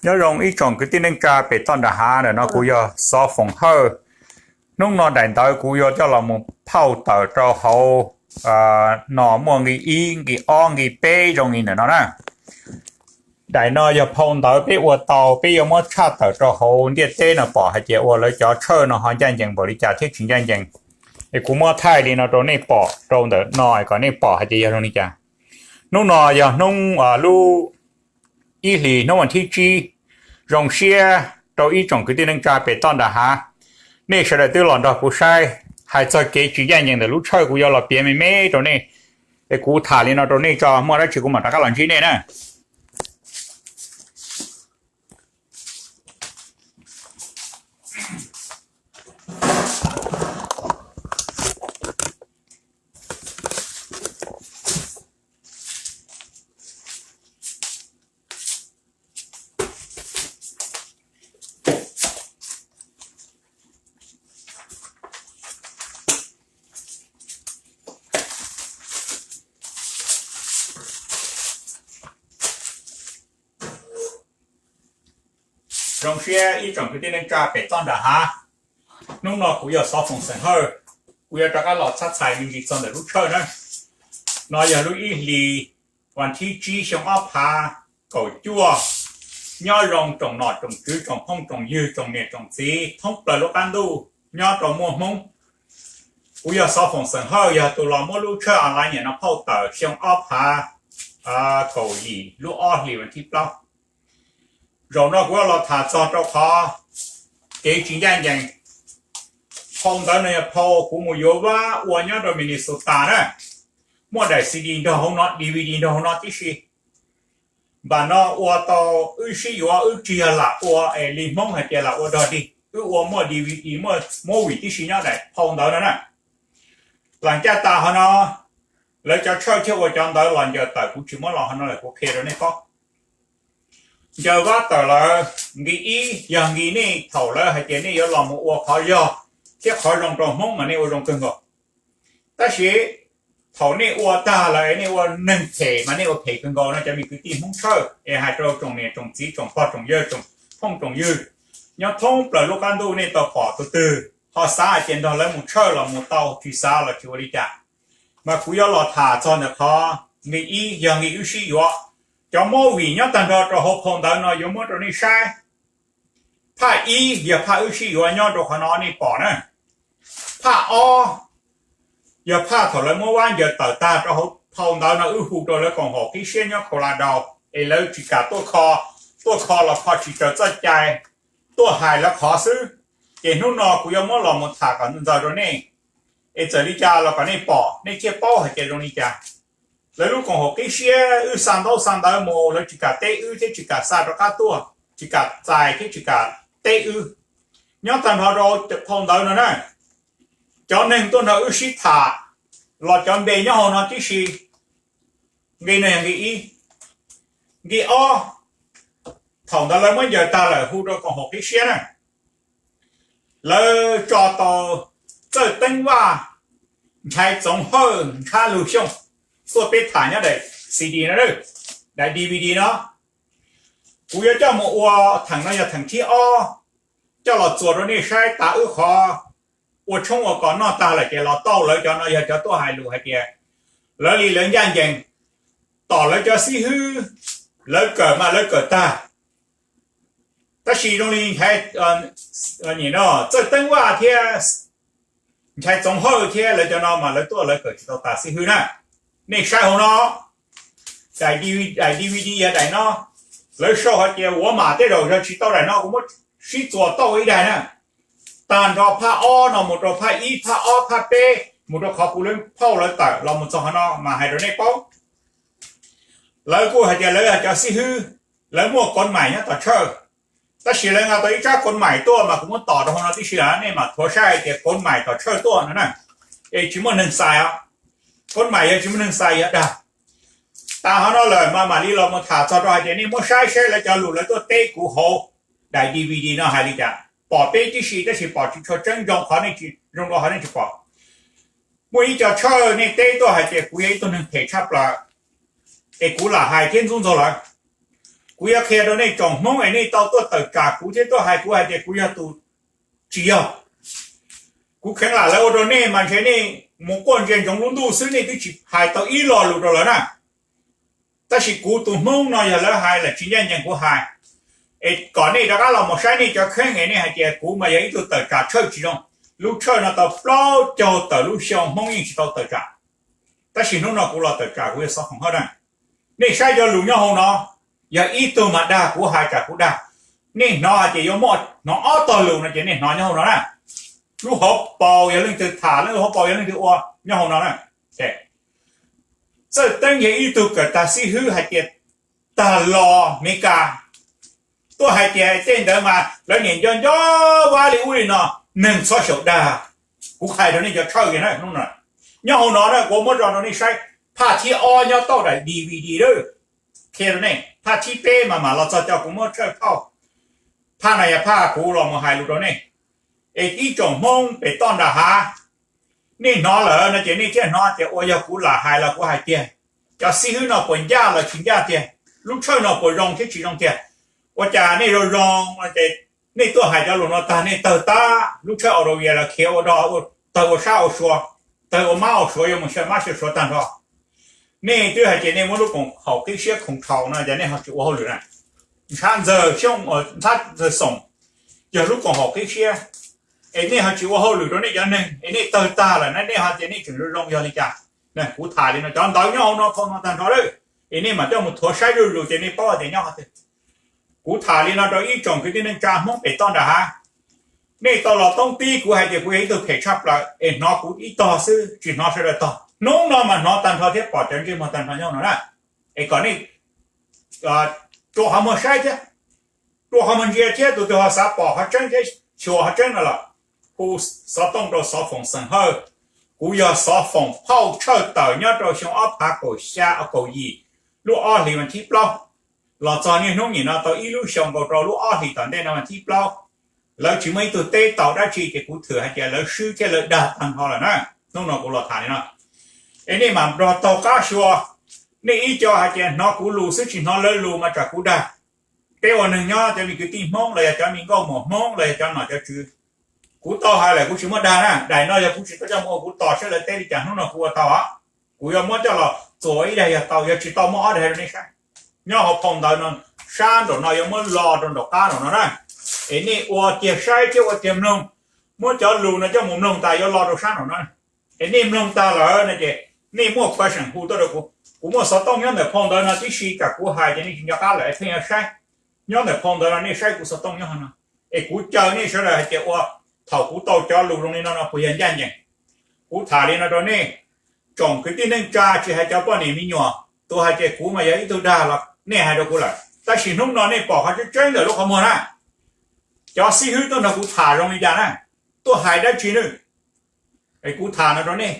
Nyob zoo ib tsoom kwv tij neej tsa pem toj nram hav, ntawm no kuv yog Xov Foom Hawj. Hnub no daim ntawv kuv yuav coj los mus phauj tawm rau hauv no muaj nqi ib, nqi ob, nqi peb zoo li ntawm no na. Daim no yog phau ntawv peb ua tau, peb yuav muab tshaj tawm rau hauv ntiaj teb no pom hais tias ua lawv cov tshawj no ho ncaj ncees npaum li cas thiab tsis ncaj ncees. Es kuv muab thaij li no rau nej pom rau ntawm no kom nej pom hais tias yog zoo li cas. Hnub no yog hnub lub ib hlis hnub vas thib tsib. Zoo siab rau ib tsoom kwv tij neej tsa pem toj nram hav, nej sawv daws twb los nrog kuv saib. Hais txog kev tsis ncaj ncees ntawm lub tshawj kuv yuav los piav me me rau nej. Es kuv tham li no rau nej tso, muaj dab tsi kuv mam rov qab los ntsib nej na. Zoo siab ib tsoom kwv tij neej tsa pem toj nram hav. Hnub no kuv yog Xov Foom Xeem Hawj, kuv yuav rov qab los txhab txhais me ntsis txog ntawm lub tshawj na. No yog lub ib hlis vas thib tsib xyoo ob phav kaum cuaj. Nyob zoo tsoom nom tsoom tswv, tsoom phooj tsoom ywg, tsoom niam tsoom txiv thoob plaws lub qab ntuj nyob rau muaj Hmoob. Kuv yog Xov Foom Xeem Hawj, yog tus los muab lub tshawj online no phauj tawm xyoo ob phav kaum yim lub ob hlis vas thib plaub. Zaum no kuv yuav los tham txog rau qhov kev tsis ncaj ncees. Phau ntawv no yog phau kuv mus yuav vab ua nyob rau Minnesota na. Muaj daim C D nrog hauv no, D V D nrog hauv no tib si. Npam no ua tau wb sib yuav, wb tsis yog lam ua es li Hmoob hais tias lam ua dog dig, wb ua muaj D V D, muaj movie tib si nyob daim phau ntawv no na. Lam caj tas hov no, lawv cov tshawj thiaj ua cov ntawv los ncaws tawm, kuv tsis muab los hov no lawm, kuv qhia rau nej paub. Ncaws vab tawm lawm, nqi ib yog nqi nej thaum lawv hais tias nej yuav los mus ua qhov yog thiab qhov zoo rau Hmoob mas nej ua zoo kawg nkaus. Tab sis thaum nej ua tag lawm es nej ua neeg phem mas nej ua phem kawg nkaus no cov me kwv tij Hmoob tshawj. Es hais rau tsoom niam tsoom txiv, tsoom pog tsoom yawg, tsoom phooj tsoom ywg nyob thoob plaws lub qab ntuj, nej tau pom tus twg ho xav hais tias nrog lawv mus tshawj los mus tau, tsis xav los tsis ua li cas. Mas kuv yuav los tham txog ntawm qhov nqi ib yog nqi wb sib yuav. Cov movie nyob tag nrho rau hauv phau ntawv no yuav muab rau nej saib. Phaj ib yog phaj wb sib yuav nyob rau qhov no nej pom na. Phaj ob yog phaj thaum lawv muab vab ncaws tawm tag rau hauv phau ntawv no, wb hu rau lawv koom haum qib siab nyob Colorado, es lawv tsis kam tuaj kho, tuaj kho los kho tsis raws txoj cai, tuaj hais lawv qhov xwb. Ces hnub no kuv yuav muab los mus tham kom ntxaws rau nej, es txawm li cas los kom nej pom, nej thiaj paub hais tias zoo li cas. Lawv lub koom haum qib siab, wb xa ntaub xa ntawv mus, lawv tsis kam teb wb thiab tsis kam xa rov qab tuaj, tsis kam txais thiab tsis kam teb wb. Nyob tag nrho rau phau ntawv no na, cov neeg tuaj nrog wb sib tham los cov npe nyob hauv no tib si. Nqi no yog nqi ib. Nqi ob, thaum ntawd lawv muab ncaws tag lawm hu rau koom haum qib siab na, lawv tso tau Txawj Teeb Vaj, Nchaiv Txoov Hawj, Nchab Lug Xyooj tuaj peb tham nyob daim C D no, daim D V D no. Kuv yuav coj mus ua, theem no yog theem thib ob, coj los txuas rau nej saib tas wb qhov ua tshoob ua kos noj tag lawm ces los tau lawv cov no yog cov tuaj hais lus hais tias lawv li lawv ncaj ncees, tom lawv cov xib hwb, lawv kawm mas lawv kawm tag. Tab sis zoo li Txawj Teeb Vaj thiab Nchaiv Txoov Hawj thiab lawv cov no mas lawv tuaj lawv kawm tsis tau tas xib hwb na. Nej saib hauv no, daim D V D yog daim no, lawv sau hais tias ua mam tej zaum yog tsis tau daim no kuv muab sib txuas tau ib daim na. Tag nrho phaj ob no mus rau phaj ib, phaj ob, phaj peb, mus rau qhov kuv lawv phauj lawv tawm los mus txog qhov no mas hais rau nej paub. Lawv kuj hais tias lawv yog cov xib hwb, lawv muaj koov maim nyob tom tshawj. Tab sis lawv nqa tau ib tsab koov maim tuaj mas kuv muab tom rau hauv no tib si, nej mam thuav saib hais tias koov maim tom tshawj tuaj no na. Es tsis muaj neeg xais os. Koov maim yog tsis muaj neeg xais yog dag. Tas qhov no lawm mas mam li los mus tham txog rau hais tias nej muab saib saib lawv cov lus lawv tuaj teb kuv hauv daim D V D no hais li cas. Pom peb tib si tab sis pom tsis tshua tseeb, zoo qhov nej tsis, zoo rau qhov nej tsis pom. Muaj ib co tshawj nej teb tuaj hais tias kuv yog ib tug neeg phem tshaj plaws, es kuv lam hais thiab ntxub ntxaug lawv. Kuv yuav qhia rau nej tsoom Hmoob es nej tau tuaj tawm tsam kuv thiab tuaj hais kuv hais tias kuv yog tus tsis yog. Kuv kheev lam lawv ua rau nej mas ntshe nej mus quaj ntsia ntsoov lub ntuj xwb, nej twb tsis hais tau ib lo lus rau lawv na. Tab sis kuv tus Hmoob no yog lawv hais lawm tsis ncaj ncees kuv hais, es kom nej rov qab los mus saib nej cov kheej es nej hais tias kuv mas yog ib tug tawm tsam tshawj tsis zoo. Lub tshawj no tau plaub caug tawm lub xyoo Hmoob yeej tsis tau tawm tsam. Tab sis hnub no kuv los tawm tsam kuv yog xov foom hawj na. Nej saib cov lus nyob hauv no, yog ib tug mas dag kuv hais tsam kuv dag. Nej hnov hais tias yuav muaj hnov ob tog lus no ces nej hnov nyob hauv no na. Lub hauv paus yog leej twg tham, lub hauv paus yog leej twg ua nyob hauv no na. Txawj Teeb yog ib tug kawm tag xib hwb hais tias tag los Meskas tuaj hais tias tej ntawd mas lawv niam nco nco Vab li ub li no, neeg txhob xyaum dag. Kuv hais rau nej cov tshawj kiag na, nyob hauv no na kuv muab tso rau nej saib. Phaj thib ob nyob tauj daim D V D lawm, qhia rau nej phaj thib peb mas mam los txog cov kuv muab tshawj phauj. Phaj no yog phaj kuv los mus hais lus rau nej, es ib tsoom Hmoob pem toj nram hav, nej hnov lawm no ces nej thiaj hnov tias ua yog kuv lam hais los kuv hais tiag. Cov xib hwb no puas ncaj los tsis ncaj tiag, lub tshawj no puas zoo thiab tsis zoo tiag. Ua cas nej zoo zoo no ces nej tuaj hais cov lus no tag nej tawg tag, lub tshawj Australia los khiav ua dog, tawg ua sab ua sua, tawg ua mab ua suav, yuav mus xyaw mab xyaw suav tag nrho. Nej twb hais tias nej muab lub koom haum qib siab khoom thaum no ces nej ho tsis ua hauj lwm na. Ntshav ntxawg Xyooj, Ntshav Ntxawg Xoom yog lub koom haum qib siab, es nej ho tsis ua hauj lwm rau nej cov neeg es nej tawg tag lawm na, nej ho tias nej tseem zoo zoo yog li cas? Kuv tham li no cov ntawv nyob hauv no phau no tag nrho lawm, es nej mam coj mus thuav saib zuj zus ces nej paub tias nyob qhov twg. Kuv tham li no rau ib tsoom kwv tij neej tsa Hmoob pem toj nram hav. Nej tau los toob tib kuv hais tias kuv yog ib tug phem tshaj plaws es hnov kuv ib tog xwb tsis hnov sawv daws tog. Hnub no mas hnov tag nrho thiab pom cov ntsej muag tag nrho nyob no na. Es kom nej rua qhov muag saib thiab, rua qhov muag ntsia thiab, tus twg ho xav pom qhov tseeb thiab xyuas qhov tseeb no los hu xov tooj rau xov foom xeem hawj. Kuv yog xov foom phauj tshawj tawm nyob rau xyoo ob phav kaum xya kaum yim, lub ob hlis vas thib plaub los txog niaj hnub nim no tau ib lub xyoo nkaus rau lub ob hlis tom ntej no vas thib plaub. Lawv tsis muaj ib tug teb tau dab tsi ces kuv thwm hais tias lawv swb thiab lawv dag tag nrho lawm na. Hnub no kuv los tham li no, es nej mam nrog taug qab xyuas. Nej ib co hais tias hnov kuv lus xwb tsis hnov lawv lus mas tsam kuv dag. Peb ua neeg nyob cov me kwv tij Hmoob los yog cov me nkauj muam Hmoob los yog cov nom cov tswv, kuv tau hais lawm kuv tsis muab dag na. Daim no yog kuv tsis tau coj mus ua kuv tos saib lawv teb li cas, hnub no kuv ua tau os. Kuv yuav muab coj los txuas ib daim yog tau, yog tsis tau muab ob daim rau nej saib. Nyob hauv phau ntawv no, sab nraum no yuav muab lo rau nraum qab nraum no na. Es nej ua tiag saib thiab ua tiag mloog, muab cov lus no coj mus mloog tas yuav lo rau sab nraum no. Es nej mloog tag lawm no ces nej muaj question hu tuaj rau kuv. Kuv muaj xov tooj nyob ntawm phau ntawv no tib si, tsam kuv hais ces nej tsis nco qab lawm es pheej yuav saib. Nyob ntawm phau ntawv no nej saib kuv xov tooj nyob hauv no. Es kuv caw nej sawv daws hais tias ua, thaum kuv tau cov lus zoo li no no puas yog ncaj ncees? Kuv tham li no rau nej, tsoom kwv tij neej tsa tsis hais cov poj niam me nyuam, tus hais tias kuv mas yog ib tug dag los nej hais rau kuv lawm, tab sis hnub no nej pom qhov tseeb tseeb ntawm lub qhov muag na. Cov xib hwb tuaj nrog kuv tham zoo li cas na, tuaj hais dab tsi na? Es kuv tham no rau nej,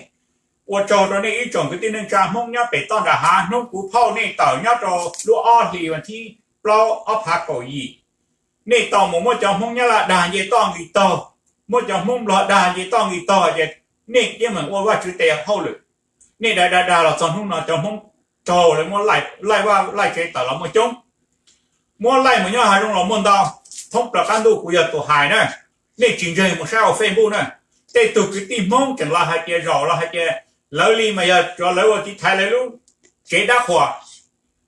ua tsaug rau nej ib tsoom kwv tij neej tsa Hmoob nyob pem toj nram hav, hnub kuv phauj nej tawm nyob rau lub ob hlis vas thib plaub ob phav kaum yim, nej tau mus muab cov Hmoob Nyab Laj dag nce toj nqis taug, muab cov Hmoob Nplog dag nce toj nqis taug ces nej yeej meem ua Vajtswv tes hauj lwm. Nej dag dag dag los txog hnub no cov Hmoob raug lawv muab laij vaj laij tsev tawm los muaj coob, muab laij mus nyob hav zoov los muaj ntau. Thoob plaws qab ntuj kuv yog tus hais na, nej tsis ntseeg mus saib hauv Facebook na. Tej tug kwv tij Hmoob tseem los hais tias zaum los hais tias lawv li mas yog tsuav lawv ua tiv thaiv lawv lub tsev dab qhuas.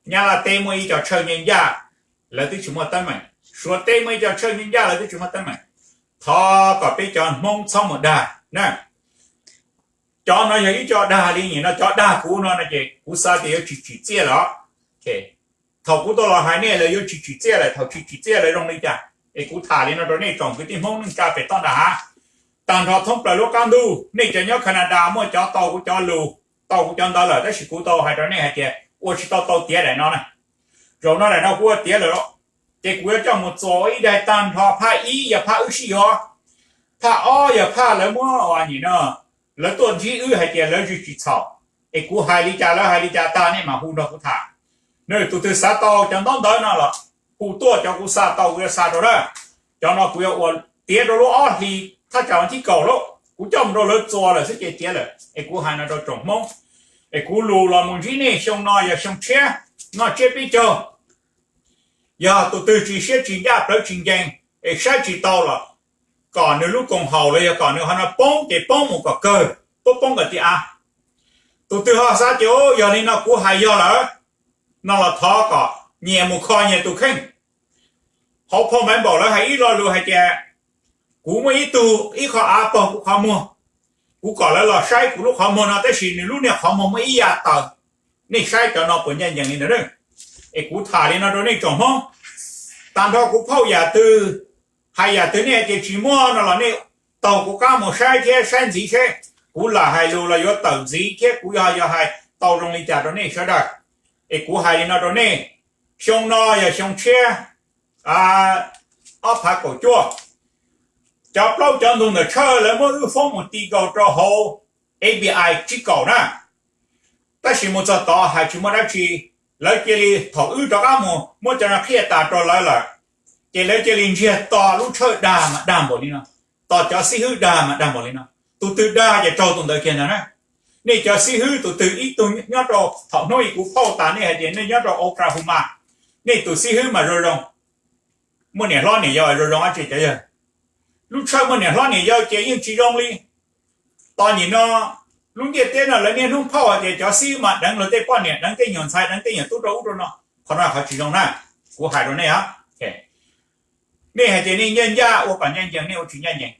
Nyab Laj teb muaj ib co tshawj ncej ncaj, lawv twb tsis muaj teeb meem. Suav teb muaj ib co tshawj ncej ncaj, lawv twb tsis muaj teeb meem. Thov kom peb cov Hmoob txhob mus dag na. Cov no yog ib co dag li nim no, cov dag kuv no no ces kuv xav tias yuav tsis tsim txiaj lawm. Thaum kuv tau los hais nej lawv yuav tsis tsim txiaj lawm, thaum tsis tsim txiaj lawv zoo li cas? Es kuv tham li no rau nej tsoom kwv tij Hmoob neej tsa pem toj nram hav, tag nrho thoob plaws lub qab ntuj. Nej cov nyob Canada muaj cov tau kuv cov lus, tau kuv cov ntawv lawm, tab sis kuv tau hais rau nej hais tias ua tsis tau tau tiav daim no na. Zaum no daim no kuv ua tiav lawm, ces kuv yuav coj mus txuas ua ib daim tag nrho. Phaj ib yog phaj wb sib yuav, phaj ob yog phaj lawv muab ua nim no, lawv tuaj ntsib wb hais tias lawv zis tsis txhaum, es kuv hais li cas lawv hais li cas tag nej mam hu nrog kuv tham. Nws tus twg xav tau cov ntaub ntawv no los hu tuaj, cov kuv xa tau kuv yuav xa rau lawm. Cov no kuv yuav ua tiav rau lub ob hlis thaj tsam vas thib kaum lawm, kuv coj mus rau lawv txuas lawm xwb ces tiav lawm. Es kuv hais no rau tsoom Hmoob, es kuv lus los mus ntsib nej xyoo no yog xyoo tshiab, noj tsiab peb caug. Yog tus twg tsis siab tsis ncaj plawv tsis ncees es saib tsis tau los kom nws lub koom haum los yog kom nws ho no poob ces poob mus kom kawg, poob poob kom ti av. Tus twg ho xav tias yog li no kuv hais yog lawm no los thov kom nyias mus kho nyias tus kheej. Hauv phau Npaiv Npaum lawv hais ib lo lus hais tias kuv muaj ib tug ib qho av pag kuv qhov muag, kuv kom lawv los saib kuv lub qhov muag no tab sis nws lub niag qhov muag muaj ib yam taws. Nej saib cov no puas ncaj ncees li ntawd? Es kuv tham li no rau nej tsoom Hmoob, tag nrho kuv phauj yam twg hais yam twg nej tias tsis muaj no los nej taug kuv qab mus saib thiab saib ntxiv seb kuv lam hais lus los yuav tawm ntxiv thiab kuv yog yog hais tau zoo li cas rau nej sawv daws. Es kuv hais li no rau nej, xyoo no yog xyoo tshiab ob phav kaum cuaj, cov plaub cov ntug ntawm Tshawj lawv muab wb foob mus ti nkaus rau hauv A B I tsib kaum na. Tab sis mus txog tod hais tsis muaj dab tsi, lawv cia li thaum wb rov qab mus muab cov no qhia tas rau lawv lawm, ces lawv cia li ntsiag to lub Tshawj dag mas dag npaum li no, to cov xib hwb dag mas dag npaum li no. Tus twg dag ces raug tus ntawd kiag ntag na. Nej cov xib hwb tus twg ib tug nyob rau thaum hnub kuv phauj tas nej hais tias nej nyob rau Oklahoma, nej tus xib hwb mas zoo zoo, muaj niam hlob niam yau zoo zoo dab tsi cov yawg. Lub Tshawj muaj niam hlob niam yau ces yeej tsis zoo li. Tos nim no lub ntiaj teb no lawv niaj hnub phauj hais tias cov xib hwb mas deev luag tej poj niam, deev tej nyuag ntxhais, deev tej nyuag tub rau ub rau no. Qhov no qhov tsis zoo na, kuv hais rau nej. Nej hais tias nej ncaj ncaj ua kom ncaj ncees, nej ua tsis ncaj ncees.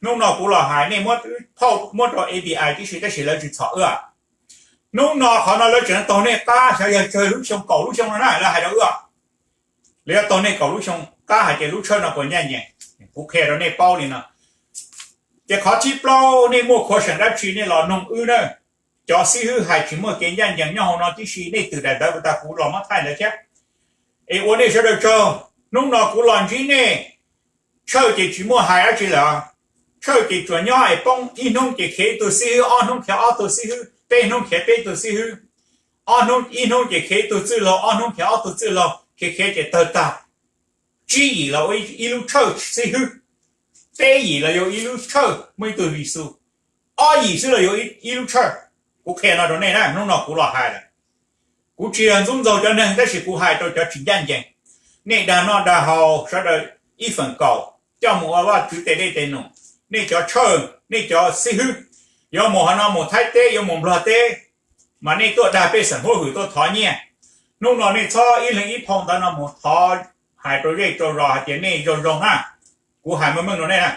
Hnub no kuv los hais nej muab phauj muab rau A B I tib si tab sis lawv tsis txhom wb. Hnub no qhov no lawv tseem taug nej qab, xyov yog tsawg lub xyoo, kaum lub xyoo no na lawv hais rau wb. Lawv yuav taug nej kaum lub xyoo qab hais tias lub Tshawj no puas ncaj ncees. Kuv qhia rau nej paub li no, ces qhov thib plaub nej muaj khuav seem dab tsi nej los noog wb na. Cov xib hwb hais tsis muaj kev ncaj ncees nyob hauv no tib si, nej twm daim ntawv uas tas kuv los muab thaij ntawd thiab. Es ua nej sawv daws tsaug, hnub no kuv los ntsib nej, Tshawj ces tsis muaj hais dab tsi lawm. Tshawj ces tsuas nyob es poob, ib hnub ces khiav ib tug xib hwb, ob hnub khiav ob tug xib hwb, peb hnub khiav peb tug xib hwb, ob hnub, ib hnub ces khiav ib tug txwj laug, ob hnub khiav ob tug txwj laug, khiav khiav ces tawg tag. Tsib yim los ua ib lub Tshawj xib hwb, peb yim los yog ib lub Tshawj muaj ib tug Lis Xus, ob yim xwb los yog ib lub Tshawj. Kuv qhia no rau nej na, hnub no kuv los hais lawm. Kuv tsis yog ntxub ntxaug cov neeg tab sis kuv hais rau cov tsis ncaj ncees. Nej dag noj dag haus sawv daws ib feem kaum coj mus ua Vajtswv tes dej tes num. Nej cov Tshawj, nej cov xib hwb, yuav mus qhov no mus Thaib teb, yuav mus Nplog teb, mas nej tuaj dag pej xeem huab hwm tuaj thov nyiaj. Hnub no nej txhob ib leeg ib phau ntawv no mus thov hais rau zej rau zos hais tias nej zoo zoo na. Kuv hais meej meej rau nej na,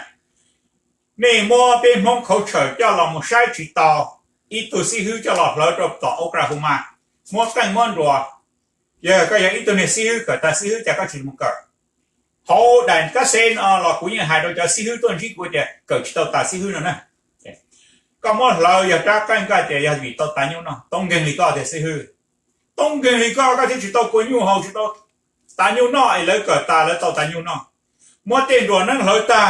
nej muab peb Hmoob khauv tshawm coj los mus saib tsis tau, ib tug xib hwb coj los hlawv rau tom Oklahoma, muab qeej muab nruas. Yog koj yog ib tug niag xib hwb kawm tas xib hwb cas koj tsis mus kawm? Hauv daim kab xeb no los kuv yeej hais rau cov xib hwb tuaj ntsib kuv tias kawm tsis tau tas xib hwb no na. Koj muab hlawv yog rab qeej koj tias yog vim tau tas nyuj noj, toob nkeeg li koj tiag xib hwb. Toob nkeeg li koj, koj thiaj tsis tau kua nyuj haus, tsis tau tas nyuj noj es lawv kawm tas lawv tau tas nyuj noj. Muab tej nruas neeb hlawv tag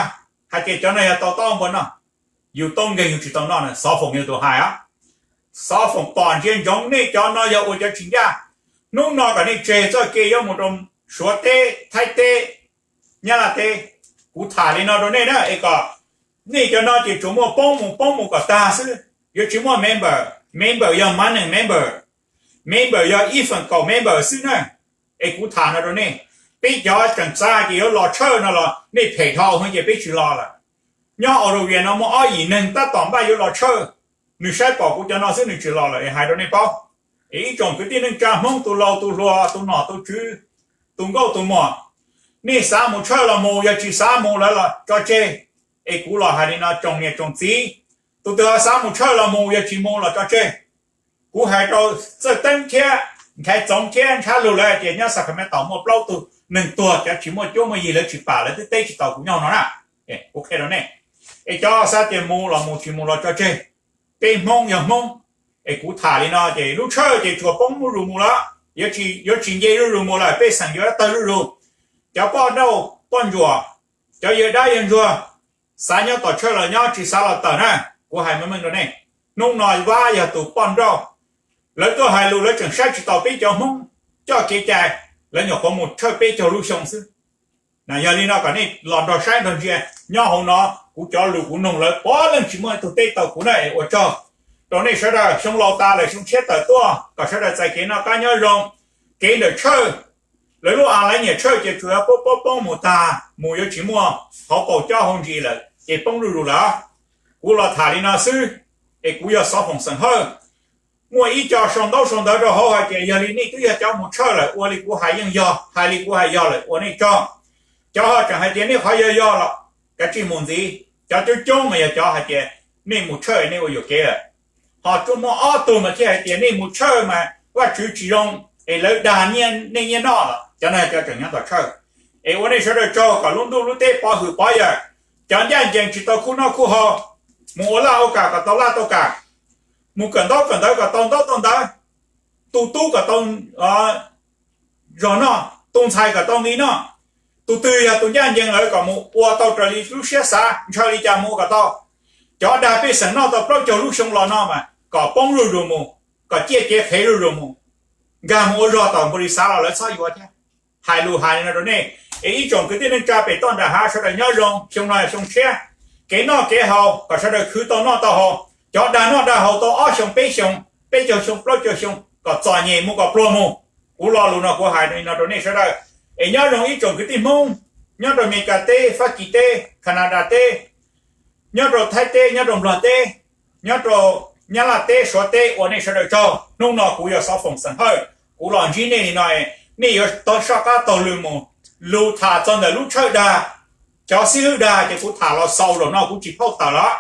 hais tias cov no yog tau taub npua noj, yus toob nkeeg yus tsis tau noj na. Xov Foom yog tus hais os. Xov Foom pom ntsia ntsoov nej cov no yog ua cov tsis ncaj. Hnub no kom nej tseg txoj kev yuav mus rau Suav teb, Thaib teb, Nyab Laj teb. Kuv tham li no rau nej na es kom nej cov no ces tsuas muaj poob mus poob mus kom tag xwb, yuav tsis muaj member. Member yog money member, member yog ib feem kaum member xwb na. Es kuv tham no rau nej, peb cov tseem xav hais tias yuav los Tshawj no los nej phem dhau heev ces peb tsis los lawm. Nyob Oregon no muaj ob yim neeg tab tom npaj yuav los Tshawj, nws saib pom kuv cov no xwb nws tsis los lawm es hais rau nej paub. Es ib tsoom kwv tij neej tsa Hmoob tus laus tus hluas tus nom tus tswv tus nkauj tus muam, nej xav mus Tshawj los mus, yog tsis xav mus lawm los tso tseg. Es kuv los hais li no tsoom niam tsoom txiv, tus twg ho xav mus Tshawj los mus, yog tsis mus los tso tseg. Kuv hais rau Txawj Teeb thiab Nkhaiv Txoov thiab Ntshab Lug lawv hais tias nyob Sacramento muaj plaub tug neeg tuag, cov tsis muaj cuab muaj yig lawv tsis pam lawv twb teb tsis tau kuv nyob no na. Kuv qhia rau nej, es cov xav tias mus los mus, tsis mus los tso tseg. Peb Hmoob yog Hmoob, es kuv tham li no ces lub Tshawj ces tsuas poob zuj zus mus lawm, yuav tsis nce zuj zus mus lawm, pej xeem yuav tawg zuj zus. Cov poj nrauj poj ntsuam, cov yawg dab yawg ntsuag, xav nyob tom Tshawj los nyob, tsis xav los tawm na. Kuv hais meej meej rau nej, hnub no Vab yog tus poj nrauj, lawv tuaj hais lus lawv tseem saib tsis taus peb cov Hmoob coj kev cai, lawv nyuam qhuav mus Tshawj peb caug lub xyoo xwb. Yog li no kom nej los nrog saib nrog ntsia, nyob hauv no kuv cov lus kuv nug lawv puav leej tsis muaj ib tug teb tau kuv na. Es ua tsaug rau nej sawv daws, xyoo laus tas lawm xyoo tshiab tawm tuaj, kom sawv daws txais kev noj qab nyob zoo. Kev ntawm Tshawj Lawv lub a lawv nyiam tshawj ces tsuas yog poob poob poob mus tag mus yuav tsis muaj hauv paus cob hauv ntsis lawm ces poob zuj zus lawm. Kuv los tham li no xwb, es kuv yog Xov Foom Xeem Hawj. Muaj ib co sau ntaub sau ntawv rau hauv hais tias yog li nej twb yog cov mus tshawj lawm ua li kuv hais yeej yog, hais li kuv hais yog lawm ua nej tsaug. Cov ho tseem hais tias nej qhov yog yog los kav tsij mus ntxiv. Cov coob coob mas yog cov hais tias nej mus tshawj nej ua yuam kev lawm. Ho tsuas muaj ob tug mas thiaj hais tias nej mus tshawj mas Vajtswv tsis zoo, es lawv dag nej nyiaj noj lawm. Cov no yog cov tseem nyob tom tshawj. Es ua nej sawv daws tsaug kom lub ntuj lub teb pov hwm pov yawm. Cov ncaj ncees tsis tau khub noj khub haus, mus ua laj ua kam kom tau laj tau kam, mus kawm ntaub kawm ntawv kom tau ntaub tau ntawv, tu tub kom tau zog noj, tu ntxhais kom tau nqi noj. Tus twg yog tus ncaj ncees lawm kom mus ua tau raws li lub siab xav, ntshaw li cas mus ua kom tau. Cov dag pej xeem noj tau plaub caug lub xyoo los no mas kom poob zuj zus mus, kom ciaj cev qhev zuj zus mus, nkag mus ua zog tom npaum li xav los lawv txhob yuav thiab. Hais lus hais li no rau nej, es ib tsoom kwv tij neej tsa pem toj nram hav sawv daws nyob zoo, xyoo no xyoo tshiab, kev noj kev haus kom sawv daws khwv tau noj tau haus. Cov dag noj dag haus tau ob xyoo peb xyoo, peb caug xyoo plaub caug xyoo kom txom nyem mus kom pluag mus. Kuv lo lus no kuv hais li no rau nej sawv daws. Es nyob zoo ib tsoom kwv tij Hmoob nyob rau Amelikas teb, Fab Kis teb, Kanadas teb, nyob rau Thaib teb, nyob rau Nplog teb, nyob rau Nyab Laj teb, Suav teb, ua nej sawv daws tsaug. Hnub no kuv yog Xov Foom Xeem Hawj, kuv los ntsib nej li no, nej yuav tau soj qab taug lw mus. Lus tham txog ntawm lub tshawj dag, cov xib hwb dag ces kuv tham los xaus zaum no kuv tsis phauj tawm lawm.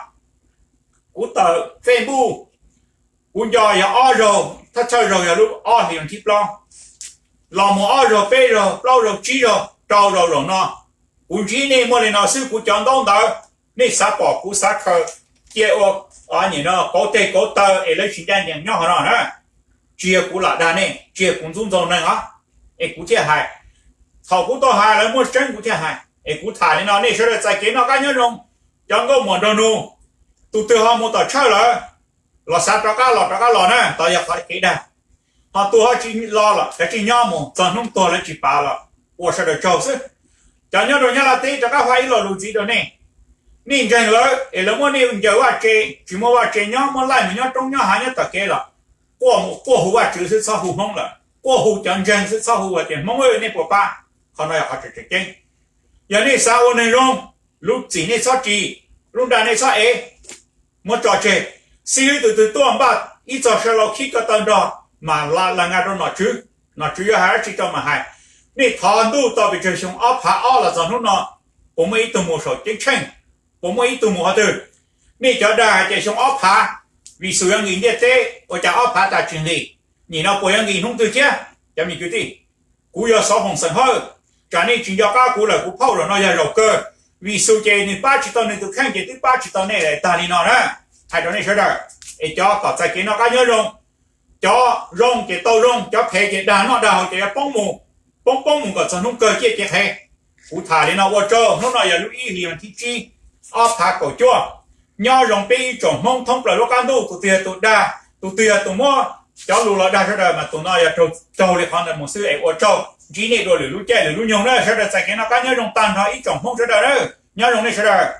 Kuv tawm Facebook, kuv nco yog ob zaug, thawj thawj zaug yog lub ob hlis thib plaub, los mus ob zaug peb zaug plaub zaug tsib zaug rau zaum no. Kuv ntsib nej muaj li no xwb, kuv cov ntaub ntawv nej xav pom kuv xav khaws cia ua kauv teg kauv taw es lawv tsis ncaj ncees nyob hauv no na. Tsis yog kuv lam dag nej, tsis yog kuv ntxub ntxaug neeg os, es kuv thiaj hais. Thaum kuv tau hais lawv muaj tseeb kuv thiaj hais. Es kuv tham li no nej sawv daws txais kev noj qab nyob zoo. Cov nkauj muam nraug nus, tus twg ho mus tom tshawj lawm los xav rov qab los rov qab los na, tod yog qhov kev dag. Ho tus ho tsis los los kav tsij nyob mus txog hnub tuag lawv tsis pav los ua sawv daws tsaug xwb. Cov nyob rau Nyab Laj teb rov qab hais ib lo lus ntxiv rau nej. Nej ntseeg lawv es lawv muab nej ncaws vaj tse, tsis muaj vaj tse nyob, muab laij mus nyob roob nyob hav nyob tom kev los quaj mus quaj hu Vajtswv xwb txhob hu Hmoob lawm, quaj hu cov ntseeg xwb txhob hu hais tias Hmoob nej puas pab. Qhov no yog qhov tseem tseem ceeb. Yog nej xav ua neeg zoo, lub txim nej txhob ris, lub nra nej txhob ev, muab tso tseg. Xib hwb tus twg tuaj npaj ib txog saw laus khib ko taw nrog mas la nqa rau nom tswv, nom tswv yuav hais dab tsi rau mas hais. Nej thov ntuj tau pes tsawg xyoo ob phav ob los txog hnub no, puas muaj ib tug mus saum ceeb tsheej, puas muaj ib tug mus qhov twg? Nej cov dag hais tias xyoo ob phav, Vis Xus yuav nqis ntiaj teb ua cas ob phav tas tsis nqis, nim no puas yuav nqis hnub twg thiab? Cov me kwv tij, kuv yog Xov Foom Xeem Hawj, tsam nej tsis nco qab kuv lawm, kuv phauj zaum no yog zaum kawg. Vis Xus ces nws pab tsis tau nws tus kheej ces twb pab tsis tau nej lawm, tag li no na. Hais rau nej sawv daws, es cov kom txais kev noj qab nyob zoo. Cov zoo ces tau zoo, cov phem ces dag noj dag haus ces yuav poob mus, poob poob mus kom txog hnub kawg ciaj cev qhev. Kuv tham li no ua tsaug, hnub no yog lub ib hlis thib tsib, ob phav kaum cuaj. Nyob zoo peb ib tsoom Hmoob thoob plaws lub qab ntuj, tus twg yog tus dag, tus twg yog tus muab cov lus los dag sawv daws mas tus no yog raug li qhov ntawd mus xwb es ua tsaug, ntsib nej dua lwm lub caij lwm lub nyoog na, sawv daws txais kev noj qab nyob zoo tag nrho ib tsoom Hmoob sawv daws na, nyob zoo nej sawv daws.